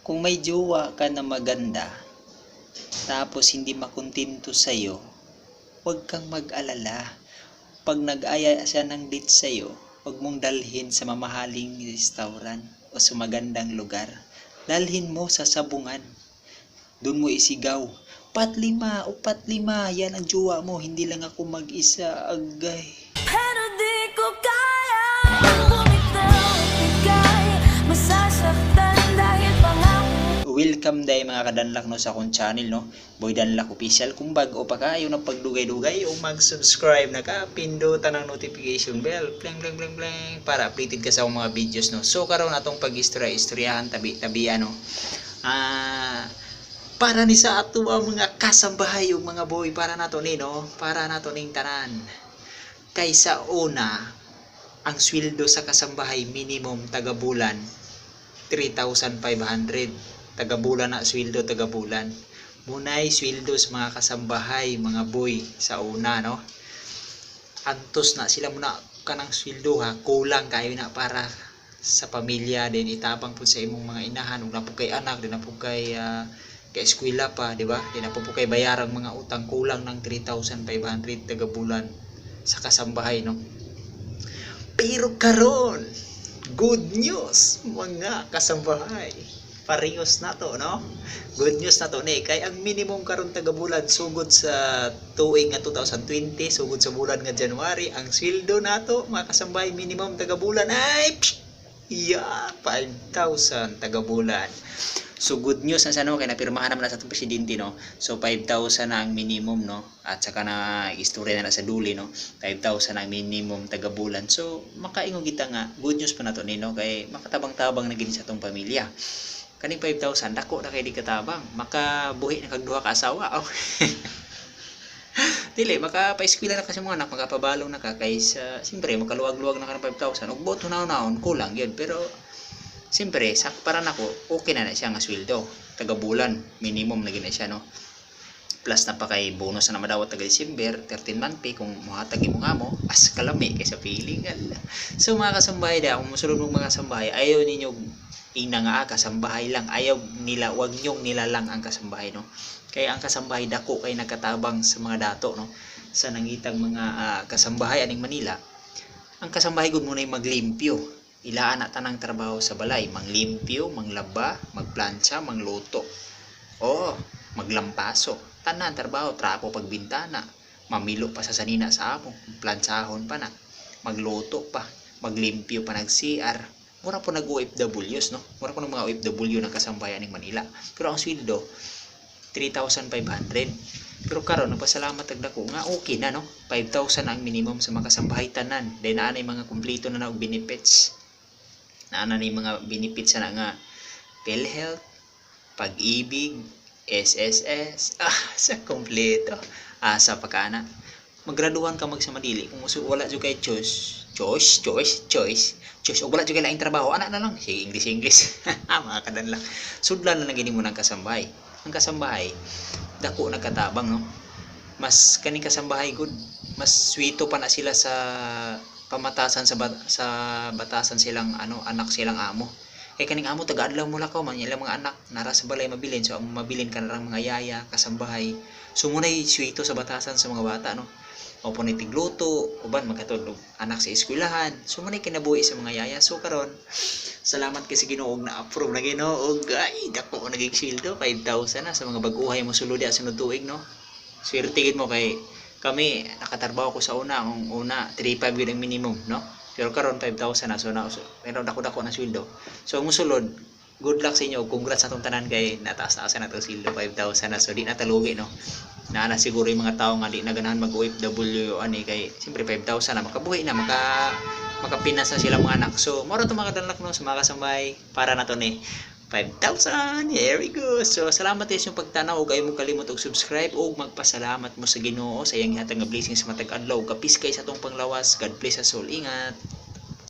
Kung may jowa ka na maganda, tapos hindi makontento sa'yo, huwag kang mag-alala. Pag nag-aya siya ng date sa'yo, huwag mong dalhin sa mamahaling restaurant o sa magandang lugar. Dalhin mo sa sabungan. Doon mo isigaw, "Patlima o patlima, yan ang jowa mo, hindi lang ako mag-isa, agay." Pero di ko kaya bumitaw at ika'y masasaktan dahil pangako. Welcome day, mga kadanlak, no, sa akong channel, no, Boy Danlak Official. Kung bago pa kayo ng pagdugay-dugay o mag-subscribe na ka, pindutan ang notification bell, bling bling bling bling, para updated ka sa akong mga videos, no. So karon atong pag-istorya-istoryahan tabi-tabi, ano, para ni sa ato ang mga kasambahay ug mga boy, para nato ni, no, para nato ning tanan. Kaysa una, ang sweldo sa kasambahay minimum taga-bulan 3,500 taga-bulan na sweldo taga-bulan. Munay sweldo sa mga kasambahay, mga boy, sa una, no. Antos na sila muna kanang sweldo ha, kulang kayo na para sa pamilya din itabang pud sa imong mga inahan ug na kay anak din na kay kay eskwela pa, di ba? Di na po kay bayarang mga utang, kulang ng 3,500 taga-bulan sa kasambahay, no. Pero karon, good news, mga kasambahay. Parehas na to, no? Good news na to ni kay ang minimum karon taga-bulan sugod sa tuig nga 2020, sugod sa bulan nga January, ang sweldo nato, mga kasambahay, minimum taga-bulan ay yeah, 5,000 taga-bulan. So good news na sa, no, kay napirmahan naman na sa atong presidente, no. So 5,000 na ang minimum, no. At saka na istorya na sa duli, no. 5,000 na ang minimum taga-bulan. So makaingon kita nga good news pa nato ni, no, kay makatabang-tabang na gini sa atong pamilya. Kaning 5,000 dako na kay di katabang. Makabuhi na kag duha ka asawa. Oh. Dili makapaeskwela na kasi mga anak, makapabalong na ka kaysa siyempre makaluwag-luwag na ka ng 5,000 ug buot hunaw-naon kulang yun, pero siyempre sa para nako okay na na siya nga sweldo taga bulan, minimum na gid na siya, no. Plus na pa kay bonus na madawat taga December, 13 month pay kung mohatag imong amo, as kalami kay sa feeling, ala. So mga kasambahay da, kung mosulod mo mga kasambahay, ayaw ninyo ina nga kasambahay lang, ayaw nila, wag nyong nilalang ang kasambahay, no, kay ang kasambahay dako kay nakatabang sa mga dato, no. Sa nangitang mga kasambahay aning Manila, ang kasambahay gud muna'y maglimpyo, ilaan na tanang trabaho sa balay, manglimpyo, manglaba, magplantsa, mangluto, oh, maglampaso, tanan trabaho, trapo pagbintana, mamilo pa sa sanina sa amo, plantsahon pa na, magluto pa, maglimpyo pa nag CR. Mura po nag OFWs, no? Mura po ng mga OFW ng kasambahay aning Manila. Pero ang sweldo 3,500. Pero karon nagpasalamat tag dako nga okay na, no. 5,000 ang minimum sa mga kasambahay tanan. Dahil naa na mga kumpleto na na og benefits. Naa na mga benefits na nga PhilHealth, Pag-ibig, SSS, sa kompleto. Asa pa ka na. Maggraduhan ka mag sa madili kung uso, wala jud kay choice, choice, choice, choice, choice, o wala jud kay laing trabaho, ana na lang. Sige, English, English. Mga kadan lang. Sudlan na lang gini mo ng kasambahay. Ang kasambahay, dako nagkatabang, no. Mas kaning kasambahay good, mas sweeto pa na sila sa pamatasan sa sa batasan silang ano anak silang amo. Kay kaning amo taga-adlaw mo lakaw man, ilang mga anak nara sa balay mabilin, so ang mabilin kanarang mga yaya, kasambahay. So muna'y sweeto sa batasan sa mga bata, no. O po tigluto, uban magkatulog anak sa eskwelahan. So muna'y kinabuhi sa mga yaya. So karon, salamat kay sa Ginoo og na-approve na Ginoo og ay dako naging sweldo 5,000 na sa mga bag-uhay mo sulod sa sunod tuig, no. Swerte gid mo kay kami nakatrabaho ko sa una, ang una 3,500 gid ang minimum, no. Pero karon 5,000 na, so na so, pero dako-dako na sweldo. So ang musulod, good luck sa inyo, congrats sa atong tanan kay nataas-taas na itong sweldo 5,000 na, so di na talugi, no. Naa na siguro yung mga tao nga di na ganahan mag OFW ani kay siyempre 5,000 na makabuhi na, makapinas na sila mga anak. So moro to, mga kadanlak, no, sa mga kasambay, para na to ni 5,000. Here we go. So salamat sa inyong pagtanaw ug ayaw mo kalimot og subscribe ug magpasalamat mo sa Ginoo sa iyang gihatag nga blessings sa matag adlaw. Kapis kay sa atong panglawas. God bless us all. Ingat.